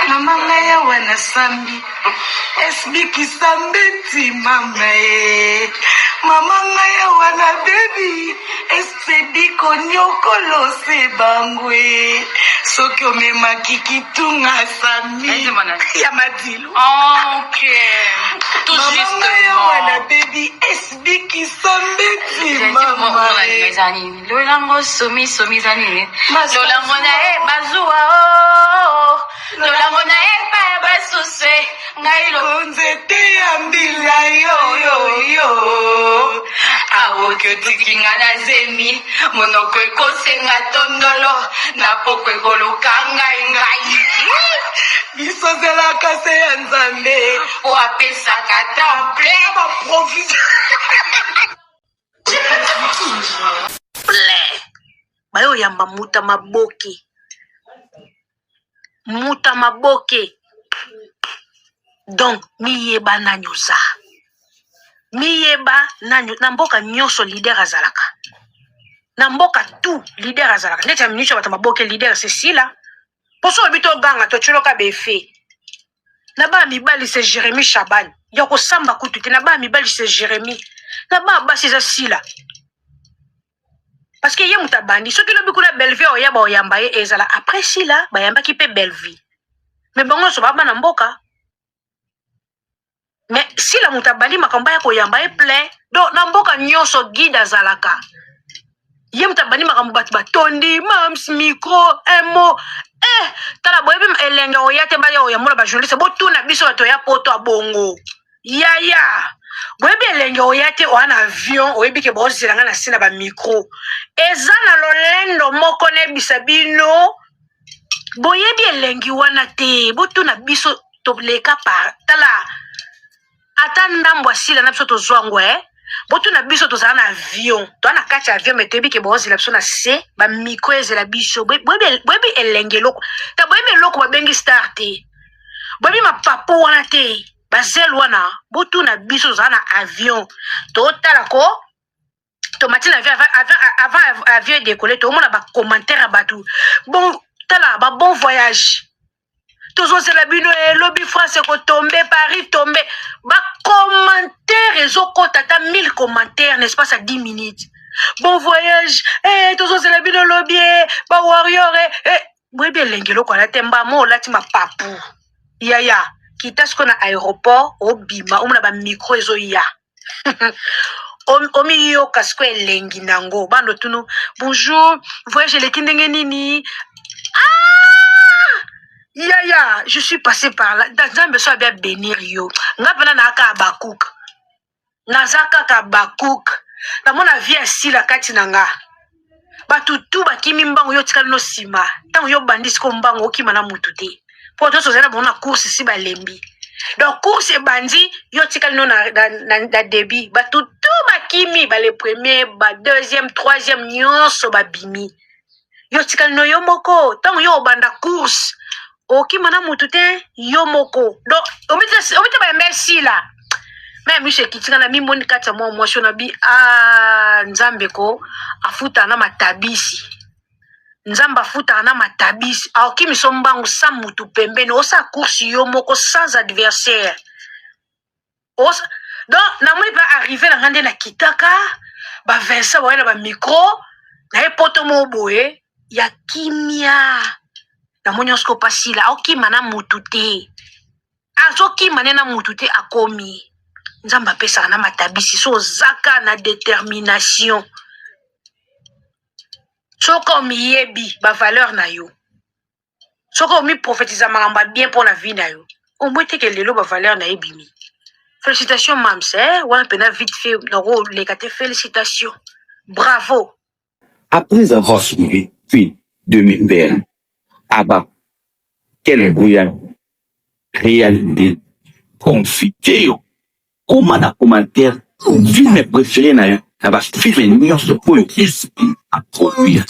Mama ngai awa nasambi esibikisa mbeti mama e mama ngai awa na bebi esebi koniokolo se bango e soki omemaki kitunga sami ya madilu Ok. Tout mama ngai awa na bebi esibikisa mbeti mama e eza nini lolango somi somi eza nini Masusu. lolango na ye bazuwa o lolango na ye epai ya basusu e. Ngai lo nzete ya mbila yoyoyo awoki otiki nga na zemi monoko ekosenga tondolo na poko ekoluka ngai ngai biso zelaka se ya Nzambe po apesaka temple baprovision Plein bayoyamba muta maboke muta maboke. Donc miyeba nani oza, miyeba nani. Na mboka nyonso leader azalaka, na mboka tout leader azalaka. Neti ya miniti ya bato maboke, leader cecila mposo oyebi toganga totyoloka befe. Na bana mibali c'est Jérémy Chaban ya kosamba kutu te. Na bana mibali c'est Jérémy, na bana basi eza Sila, parce que ye moto abandi. Soki lobi kuna Bellevie oya baoyamba ye, ezala après Sila. Bayambaki mpe Bellevie, mais bango nyonso baa bana mboka. Mais Sila moto abandi makambo ya koyamba ye plein. Donc na mboka nyonso guide azalaka, ye moto abandi makambo, bato batondi mams micro un mot. Eh, tala, boyebi elenge oya te, baya oyambola bajournaliste. Botuna biso bato ya poto abongo yaya, boyebi elenge oya te, oya na avion, oyebi ke bozela nga na se na bamicro. Eza na lolendo moko nayebisa bino, boyebi elengi wana te. Botuna biso toleka par tala ata ndambo asila na biso tozwa yango. E botuna biso, tozala na avion, toza na kati ya avion, mais toyebi ke bozela biso na se, bamicro ezela biso. Boyebi elenge eloko ta, boyebi eloko babengi star te, boyebi mapapu wana te, bazele wana. Botuna biso, tozala na avion, totala ko tomati na avion avant avion edécolle, toomona bacommentaire ya bato. Bon, tala ba bon voyage, tozozela bino elobi France ekotombe, Paris tombe. Bacommentaire ezokɔta ata 1000 commentaire n'est-ce pas à 10 minutes. Bon voyage, eh, tozozela bino lobi e bawarrior e eh. Boyebi elenge eloko wana te. Mbama olati mapapu yaya, kita sikoyo na aéroport, obima, omona bamicro ezoya, omiyoka sikoyo elengi nango. Bando tunu bonjour, voyage eleki ndenge nini? Ah yaya, je suis passé par là. Nzambe so abia bénir yo. Nga mpena naaka Abakuk, naza kaka Abakuk, namona vie asila kati na nga. Bato tu bakimi mbango, yo otikali no nsima. Ntango yo bandi siko mbango, okima na mutu te, mpo nyonso ozali na bango na course si balembi. Donc course ebandi, yo otikali no na début. Bato tu bakimi, bale premier, ba deuxième, troisième, nyonso babimi, yo otikali no yo moko. Ntango yo obanda course, okima na mutu te, yo moko. Donc omite bayamba esila me miso ekitinga na mimoni kati ya mwa mwasi oyo na bi. A Nzambe ko afutaka na matabisi, Nzambe afutaka na matabisi. Aokimiso mbangu sa mutu pembeni, osala course yo moko sans adversaire. Donc namoni mpe arrivé na nga nde nakitaka, bavincent baye na bamicro na ye poto moko boye ya kimia. Namoni nyonso kopasila, aokima na mutu te, azokima nde na mutu te. Akomi Nzambe apesaka na matabisi so ozaka na détermination, soki omiyebi bavaleur na yo, soki omiprophétisa makambo ya bien mpo na vie na yo, omoi teke lelo bavaleur na ye ebimi. Félicitation mams, eh? Wana mpena vite fait nakoleka te. Félicitation, bravo. Après avoir suivi puis 2020, Abba, quelle réalité confite. Koma na commentaire film préféré na yo na bafilm nyonso oyo SP aproduire.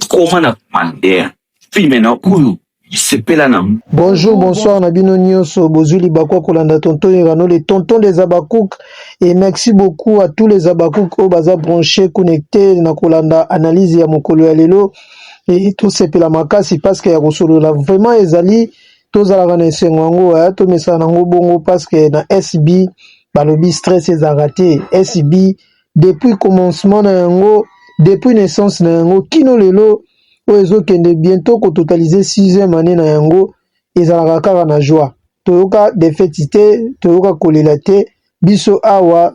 Koma na commentaire film na oyo sepela na. Bonjour, bonsoir na bino nyonso bozwi libaku ya kolanda tonton Irano, le tonton des Abakouk, et merci beaucoup à tous les Abakouk oyo baza branché, connecté na kolanda analyse ya mokolo ya lelo. E tosepela makasi parce que ya kosolola vraiment ezali, tozalaka na esengo yango, tomesana nango bongo parce que na SB balobi stress ezalaka te. SB depuis commencement na yango, depuis naissance na yango kino lelo oyo ezokende bientôt kototaliser sixième année na yango, ezalaka kaka na joie. Toyoka défaite te, toyoka kolela te. Biso awa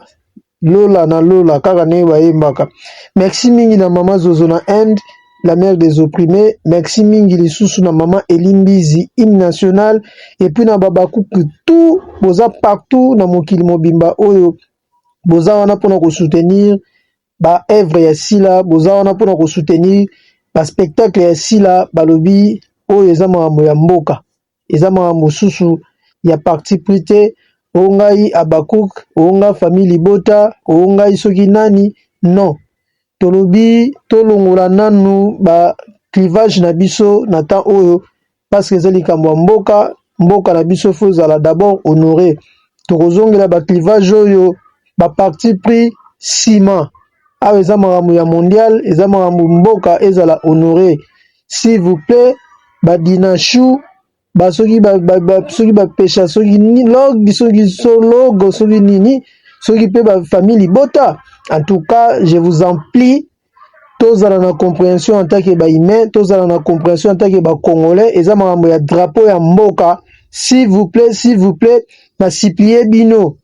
lola na lola kaka ndenge bayembaka. Merci mingi na mama Zozo na Inde, la mère des opprimés. Merci mingi lisusu na mama Elimbizi, hymne national, et puis na babakuku tout boza partout na mokili mobimba oyo boza wana mpona kosoutenir baœuvre ya Sila, boza wana mpona kosoutenir baspectacle ya Sila. Balobi oyo eza makambo ya mboka, eza makambo mosusu ya parti pris te. O ngai Abakuk, o nga famille libota, o ngai soki nani, non. Tolobi tolongola nanu ba clivage na biso na temps oyo parce que eza likambo ya mboka. Mboka na biso faut ezala d'abord honoré. Tokozongela ba clivage oyo, ba parti pris nsima. Awa eza makambo ya mondial, eza makambo mboka ezala honoré. S'il vous plaît, badinachou basoki soki bapesha, soki log, soki sologo, soki nini, soki mpe bafamille libota, en tout cas je vous en prie, tozala na compréhension en tant que bahumain, tozala na compréhension en tant que bacongolais. Eza makambo ya drapeau ya mboka. S'il vous plaît, s'il vous plaît, nasupplier bino.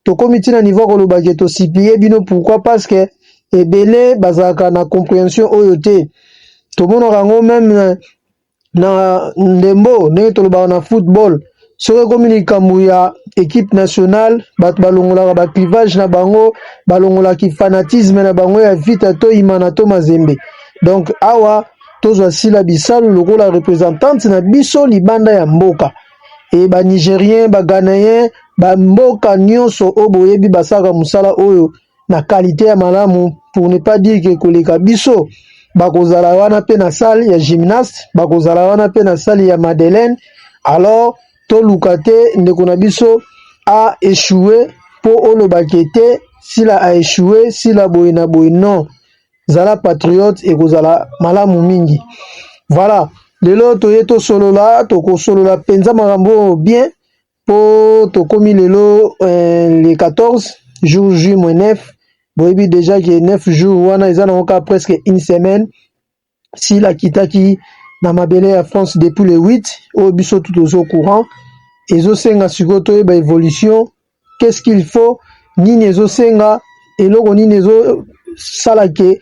Tokomi ntina niveau koloba ke tosupplier bino. Pourquoi? Parce que ebele bazalaka na compréhension oyo te. Tomonaka yango même na ndembo, ndenge tolobaka na football, soki ekomi likambo ya équipe nationale, bato balongolaka baclivage na bango, balongolaki fanatisme na bango ya Vita to Imana to Mazembe. Donc awa tozwa Sila Bisalu lokola représentante na biso libanda ya mboka. E banigérien, baghanéen, bamboka nyonso oyo boyebi basalaka mosala oyo na qualité ya malamu, pour ne pas dire ke koleka biso, bakozala wana mpe na salle ya gymnaste, bakozala wana mpe na salle ya Madeleine. Alors toluka te ndeko na biso a échoué mpo olobaki te Sila a échoué, Sila boye na boye. Non, zala patriote, ekozala malamu mingi. Voilà, lelo toye tosolola, tokosolola mpenza makambo oyo bien mpo tokomi lelo le 14 jour J moins 9. Boyebi déjà ke 9 jours wana eza nango kaka presque une semaine. Sila akitaki na mabele ya France depuis le 8 oyo biso tu toza au courant. Ezosenga sikoyo toyeba évolution, qu'est-ce qu'il faut, nini ezosenga, eloko nini ezosala ke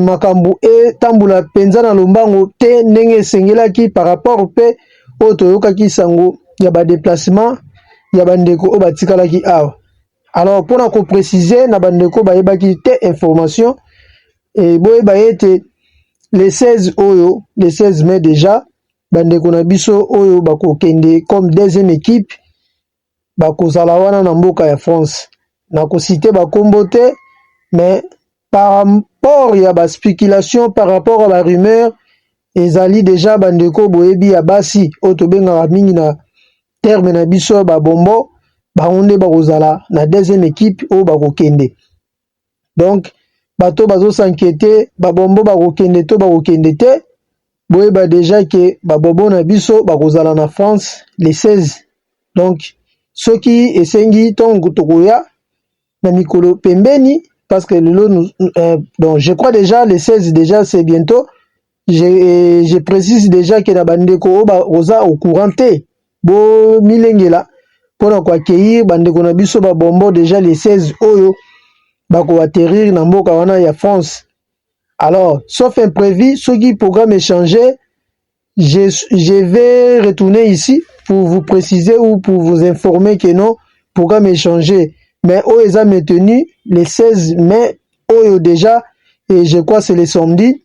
makambo etambola mpenza na lombango te ndenge esengelaki par rapport mpe oyo toyokaki sango ya badéplacement ya bandeko oyo batikalaki awa. Alors mpona kopréciser na bandeko bayebaki te information, boyeba ete le 16 oyo, le 16 mai déjà, bandeko na biso oyo bakokende comme deuxième équipe bakozala wana na mboka ya France. Nakociter bakombo te, mais par rapport ya baspéculation, par rapport ya barumeur, ezali déjà bandeko boyebi ya basi oyo tobengaka mingi na terme na biso babombo. Bango nde bakozala na deuxième équipe oyo bakokende. Donc bato bazos'inquiéter, babombo bakokende to bakokende te, boyeba déjà ke babombo na biso bakozala na France le 16. Donc soki esengi ntongo tokoya na mikolo pembeni, parce que lelo donc je crois déjà le 16 déjà, c'est bientôt. Je précise déjà ke na bandeko oyo bakoza au courant te, bomilengela mpona koaccueillir bandeko na biso babombo déjà le 16 oyo bakoatterrir na mboka wana ya France. Alors sauf imprévu, soki programme échangé, je vais retourner ici pour vous préciser ou pour vous informer que non, programme échangé, mais oyo eza maintenu le 16 mai oyo déjà, et je crois c'est le samedi.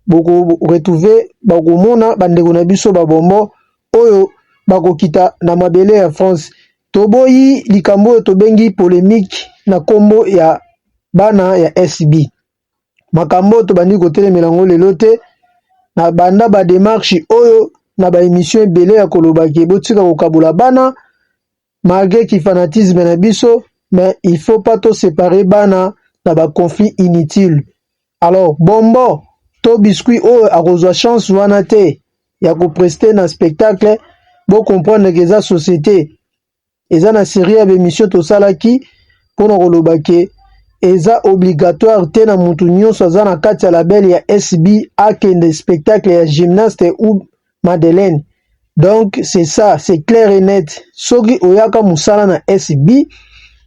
Boko retrouver, bakomona bandeko na biso babombo oyo bakokita na mabele ya France. Toboyi likambo oyo tobengi polémique na nkombo ya bana ya SB. Makambo oyo tobandi kotelemela yango lelo te. Na banda badémarche oyo na baémission ebele ya koloba ke botika kokabola bana malgré kifanatisme na biso, mais il faut pas toséparer bana na baconflit inutile. Alors bombo to biscuit oyo akozwa chance wana te ya koprester na spectacle. Bocomprendre ke eza société, eza na série ya baémission tosalaki mpona koloba ke eza obligatoire te na mutu nyonso aza na kati ya label ya SB akende spectacle ya gymnaste ou Madeleine. Donc c'est ça, c'est clair et net. Soki oyaka mosala na SB,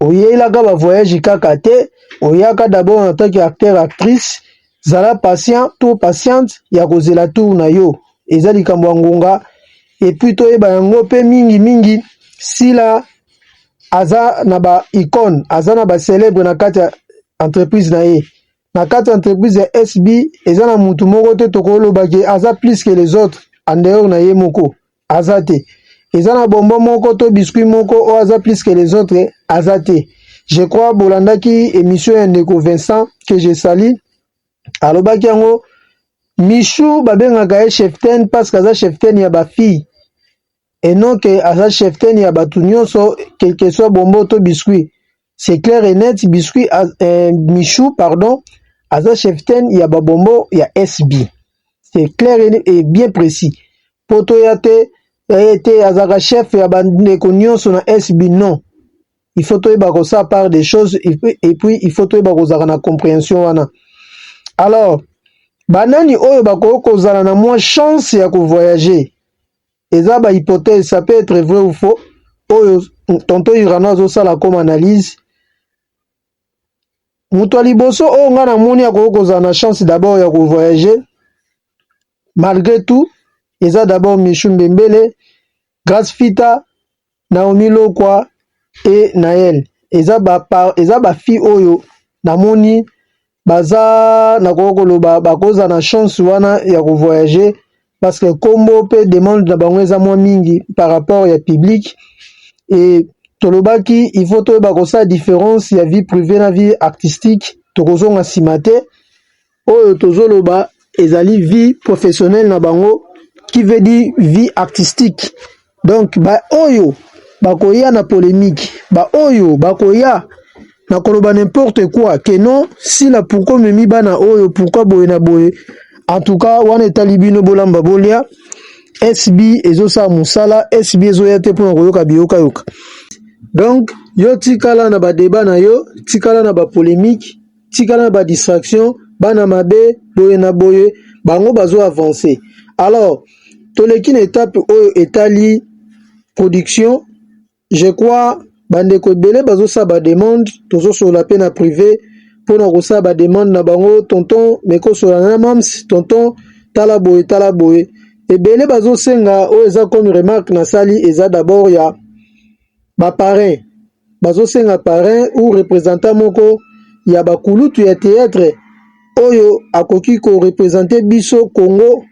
oyelaka bavoyage kaka te, oyaka d'abord en tant que acteur, actrice. Zala patient to patiente ya kozela tour na yo, eza likambo ya ngonga. Et puis toyeba yango mpe mingimingi, Sila aza na ba icône, aza na bacélèbre na kati ya entreprise na ye. Na kati ya entreprise ya SB, eza na mutu moko te tokoloba ke aza plus que les autres en dehors na ye moko, aza te. Eza na bonbon moko to biscuit moko oyo aza plus que les autres, aza te. Je crois bolandaki émission ya ndeko Vincent que je salue, alobaki yango. Michu babengaka ye cheftaine parce que aza cheftaine ya bafille et non ke aza cheftaine ya bato nyonso, quel que soit bonbon to biscuit. C'est clair et net, biscuit, Michu, pardon, aza cheftaine ya babonbon ya SB. C'est clair et bien précis po toya te te azalaka chef ya bandeko nyonso na SB. Non, il faut toyeba kosala part des choses et puis il faut toyeba kozalaka na compréhension wana. Alors, banani oyo bakoki kozala na mwa chance ya kovoyager? Eza bahypothèse, ça peut être vrai ou faux, oyo tonton Irano azosala comme analyse. Moto ya liboso oyo ngai namoni akoki kozala na chance d'abord ya kovoyager malgré tout, eza d'abord Michu Mbembele, Grace Fita, Naomi Lokwa e Nael. Eza bafille oyo namoni baza, nakoki koloba, bakozala na chance wana ya kovoyager parce que nkombo mpe demande na bango eza mwa mingi par rapport ya public. E tolobaki, il faut toyeba kosala différence ya vie privée na vie artistique. Tokozonga nsima te, oyo tozoloba ezali vie professionnelle na bango, qui veut dire vie artistique. Donc baoyo bakoya na polémique, baoyo bakoya na koloba n'importe quoi ke non, Sila, pourquoi omemi bana oyo, pourquoi boye na boye, en tout cas wana etali bino. Bolamba, bolia. SB ezosala mosala, SB ezoya te mpona koyoka biyokayoka. Donc yo tikala na badébat na yo, tikala na bapolémique, tikala na badistraction, bana mabe boye na boye, bango bazo avance. Alors toleki na étape oyo etali production. Je crois bandeko ebele bazosala bademande, tozosolola mpe na privé mpona kosala bademande na bango: "Tonton, mekosola na mams, tonton, tala boye, tala boye." Ebele bazosenga. Oyo eza comme remarque nasali, eza d'abord ya baparrain. Bazosenga parrain ou représentant moko ya bakulutu ya théâtre oyo akoki koreprésenter biso Congo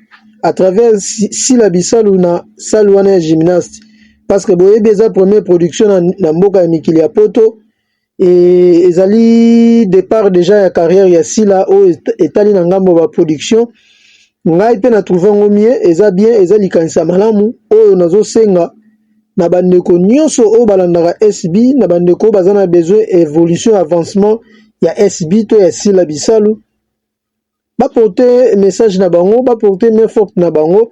à travers Sila Bisalu na salle wana ya gymnaste, parce que boyebi eza première production na mboka ya mikili ya poto e ezali départ déjà ya carrière ya Sila oyo etali na ngambo ya baproduction. Ngai mpe na trouve yango mieux, eza bien, eza likanisi ya malamu oyo nazosenga na bandeko nyonso oyo balandaka SB, na bandeko oyo baza na besoin évolution, avancement ya SB to ya Sila Bisalu, baporte message na bango, baporte main forte na bango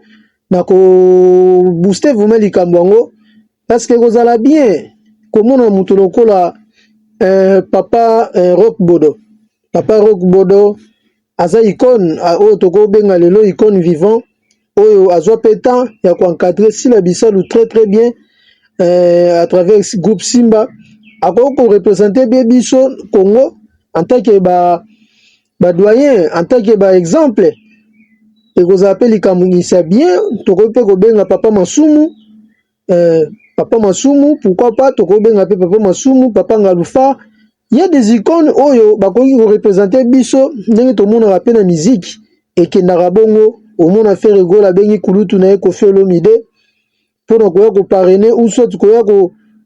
na kobooster vraiment likambo yango, parce que kozala bien komona moto lokola papa Rock Bodo. Papa Rock Bodo aza icône oyo tokobenga lelo icône vivant, oyo azwa mpe temps ya koencadrer Sila Bisalu très très bien à travers groupe Simba. Akoki koreprésenter bien biso Congo en tant que ba badoyen, en tant que baexemple. Ekozala mpe likambo ya bien. Tokoki mpe kobenga papa Masumu, papa Masumu, pourquoi pas. Tokobenga mpe papa Masumu, papa Ngalufa. Ya des icônes oyo bakoki koreprésenter biso ndenge tomonaka mpe na miziki ekendaka bongo. Omona Ferre Gola abengi kulutu na ye Koffi Olomide mpona koya koparrainer ou soit koya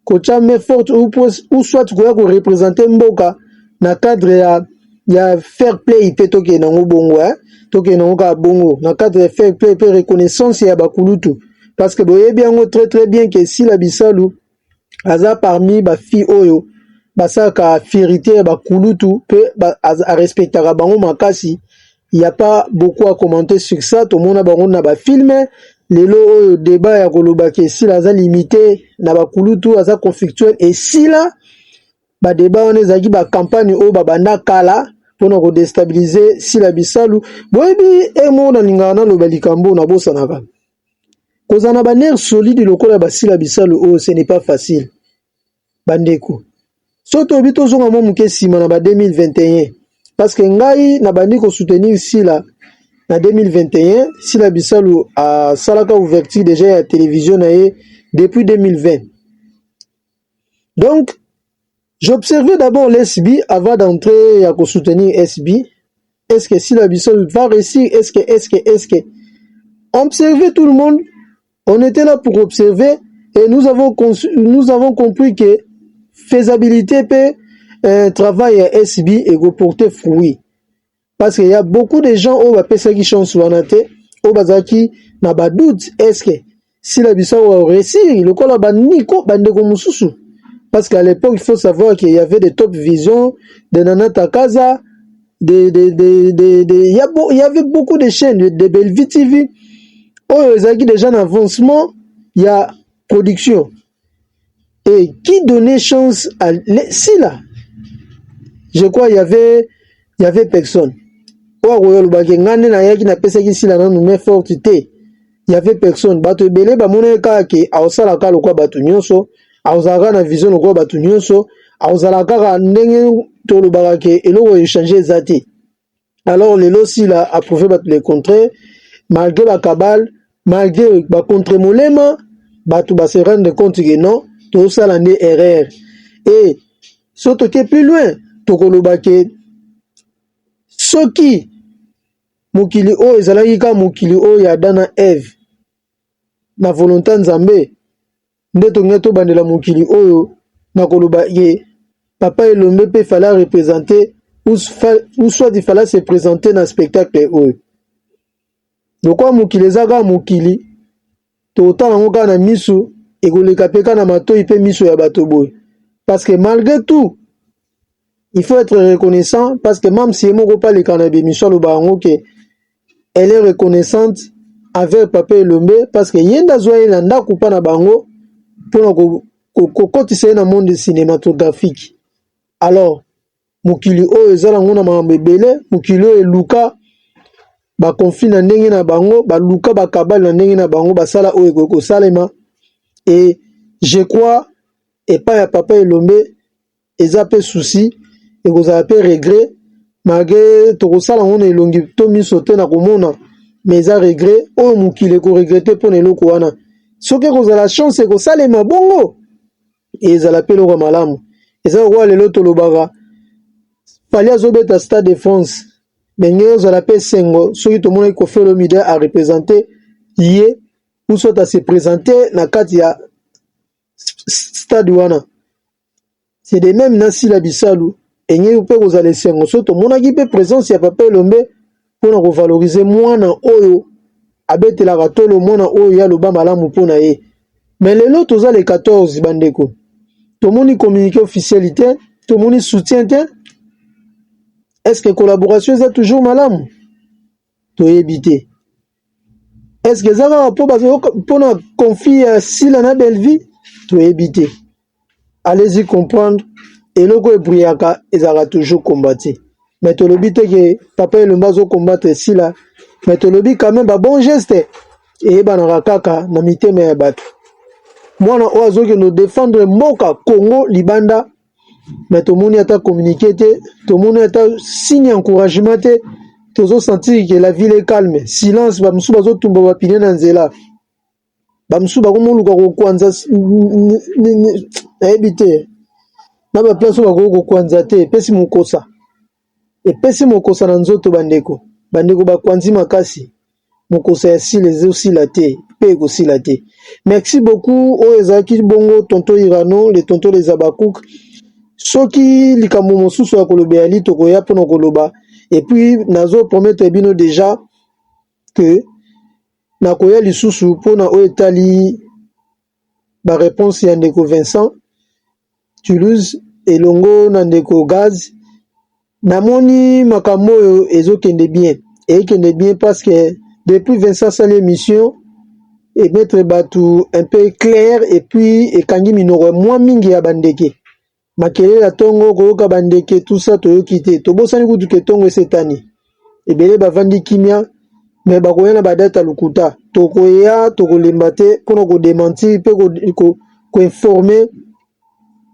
kotya main forte ou soit koya koreprésenter mboka na cadre ya fair play. Mpe tokende yango bongo, eh? Tokende yango kaka bongo na cadre ya fair play mpe reconnaissance ya bakulutu, parce que boyebi yango très très bien ke Sila Bisalu aza parmi bafille oyo basalaka fierté ya bakulutu mpe arespectaka bango makasi. Il y a pas beaucoup à commenter sur ça. Tomona bango na ba film. Lelo oyo débat ya koloba ke Sila aza limité na ba kulutu, aza conflictuel et Sila ba débat wana ezalaki ba campagne oyo babanda kala mpona kodestabilize Sila Bisalu. Boyebi emo nalingaka naloba likambo nabosanaka kozala na banerf solide lokola basila Bisalu oyo, ce n'est pas facile, bandeko. So toyebi, tozonga mwa moke nsima na ba 2021, parce que ngai nabandi kosoutenir Sila na 2021. Sila Bisalu asalaka ouverture déjà ya télévision na ye depuis 2020. Donc j'observais d'abord l'SB avant d'entrer ya kosoutenir SB. Est-ce que Sila Bisalu va réussir? Est-ce que observer tout le monde, on était là pour observer et nous avons compris que faisabilité pe un travail ya SB ekoporter fruit, parce qu'il y a beaucoup de gens oyo bapesaki chance wana te, oyo bazalaki na badoute: est-ce que Sila Bisalu réussir lokola baniko bandeko mosusu? Parce qu'à l'époque, il faut savoir qu'il y avait des Top Vision, de Nana Takaza, de, il y avait beaucoup de chaînes, de Bellevue TV oyo ezalaki déjà na avancement ya production. Et qui donnait chance à Sila? Je crois il y avait personne oyo akoya olobaki ngai nde nayaki napesaki Sila nanu main forte te. Il y avait personne. Bato ebele bamonaki kaka ke akosalaka lokola bato nyonso, akozala kaka na vision lokola bato nyonso, akozala kaka ndenge tolobaka ke eloko echange eza te. Alors lelo Sila aprouve bato le contraire. Malgré bakabale, malgré bacontre molema, bato base rendre compte ke non, tozosala nde erreur. E so toke plus loin, tokoloba ke soki mokili oyo ezalaki kaka mokili oyo ya Adam na Eve na volonté ya Nzambe nde tolingai tobandela mokili oyo, na koloba ye papa Elombe mpe fallait représenter ou soit il fallait se présenter na spectacle oyo. Lokola mokili eza kaka mokili, totala yango kaka na miso, ekoleka mpe kaka na matoi mpe miso ya bato boye, parce que malgré tout il faut être reconnaissant, parce que même si ye moko mpe aleka na bémission, aloba yango ke elle est reconnaissante envers papa Elombe, parce que ye nde azwa ye na ndako mpa na bango mpona kokotisa ye na monde cinématographique. Alors mokili oyo eza nango na makambo ebele. Mokili oyo eluka baconflit na ndenge na bango, baluka bakabale na ndenge na bango, basala oyo ekoki kosalema. Et je crois epai ya papa Elombe eza mpe souci, ekozala mpe regret, malgré tokosala yango na elongi to miso te na komona, mais eza regret oyo mokili ekoregretter mpona eloko wana. Soki ekozala chance ekosalema bongo, ezala mpe eloko ya malamu. Eza lokola lelo tolobaka Fally azobeta Stade de France, ndenge ozala mpe esengo soki tomonaki Koffi Olomide areprésente ye ou soit ase présente na kati ya stade wana. C'est de même na Sila Bisalu, engeki mpe kozala esengo soki tomonaki mpe présence ya papa Elombe mpona kovaloriser mwana oyo abetelaka tolo, mwana oyo ye aloba malamu mpona ye. Mais lelo toza le 14, bandeko, tomoni communiqué officiel te, tomoni soutien te. Est ce que collaboration eza toujours malamu? Toyebi te. Est ce que eza kaka mpona conflit ya Sila na Bellevue? Toyebi te. Allez-y comprendre. Eloko ebrillaka ezalaka toujours combattre, mais tolobi te ke papa Elombe azocombattre Sila, mais tolobi quand même babon geste eyebanaka kaka na mitema ya bato. Mwana oyo azokende odefendre mboka Congo libanda, mais tomoni ata communiqué te, tomoni ata signe encouragement te. Tozosentir ke la ville est calme, silence. Bamosusu bazotumba bapine na nzela, bamosusu bakomoluka kokwanza, nayebi te na baplace oyo bakoki kokwanza te. Epesi mokosa, epesi mokosa na nzoto, bandeko. Bandeko bakwanzi makasi, mokosa ya sila ezosila te mpe ekosila te. Merci beaucoup. Oyo ezalaki bongo tonton Irano, le tonton les Abakouk. Soki likambo mosusu ya koloba yali, tokoya mpona koloba. Et puis nazopromettre bino déjà ke nakoya lisusu mpona oyo etali baréponse ya ndeko Vincent Toulouse elongo na ndeko Gaz. Namoni makambo oyo ezokende bien. Ekende bien parce que depuis Vincent asali émission emettre bato un peu clair et puis ekangi minoko mwa mingi ya bandeke. Makelele ya tongo koyoka bandeke tout ça toyoki te. Tobosani kutu ke tongo esetani. Ebele bavandi kimia mais bakoya na ba date ya lokuta. Tokoya tokolemba te mpona ko dementir mpe ko, ko informer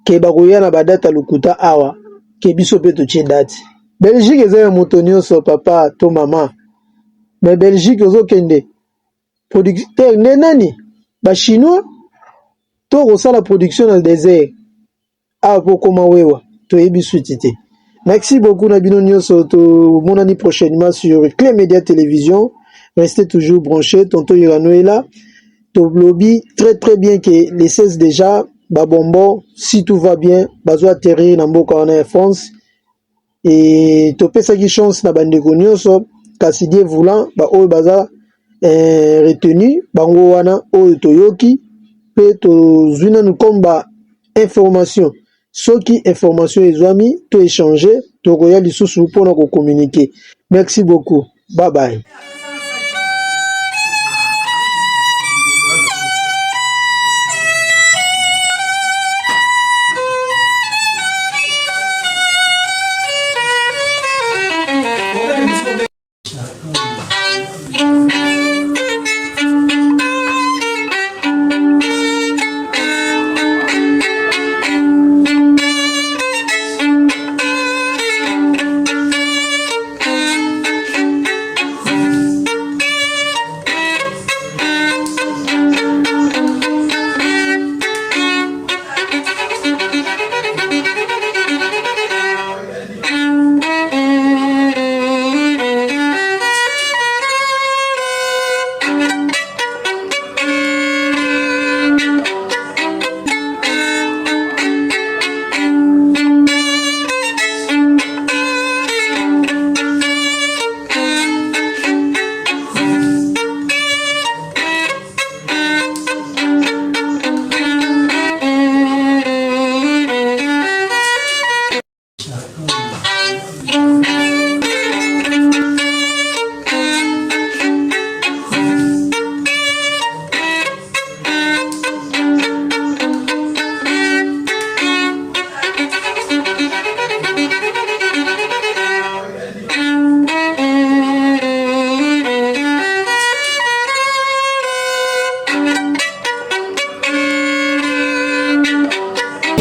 ke bakoya na ba date ya lokuta awa ke biso mpe totie date. Belgique eza ya moto nyonso papa to mama. Mais Belgique ozokende producteur nde nani? Ba chinois to kosala production na desert awa po okoma wewa toyebi suite te. Merci beaucoup na bino nyonso tomonani prochainement sur Clé Media Télévision. Restez toujours branchés, tonton Irano est là. Tolobi très très bien que les 16 déjà ba bonbons si tout va bien bazo atterrir na mboka wana ya France et topesaki chance na bandeko nyonso kasi Dieu voulant ba oyo baza eh, retenu bango wana oyo toyoki mpe tozwi nanu comme ba information soki information ezwami to échanger tokoya lisusu mpona kocommuniquer. Merci beaucoup, bye bye.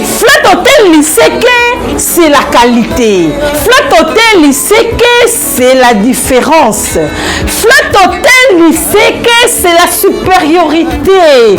Flat Hotel Liseke, c'est la qualité. Flat Hotel Liseke, c'est la différence. Flat Hotel Liseke, c'est la supériorité.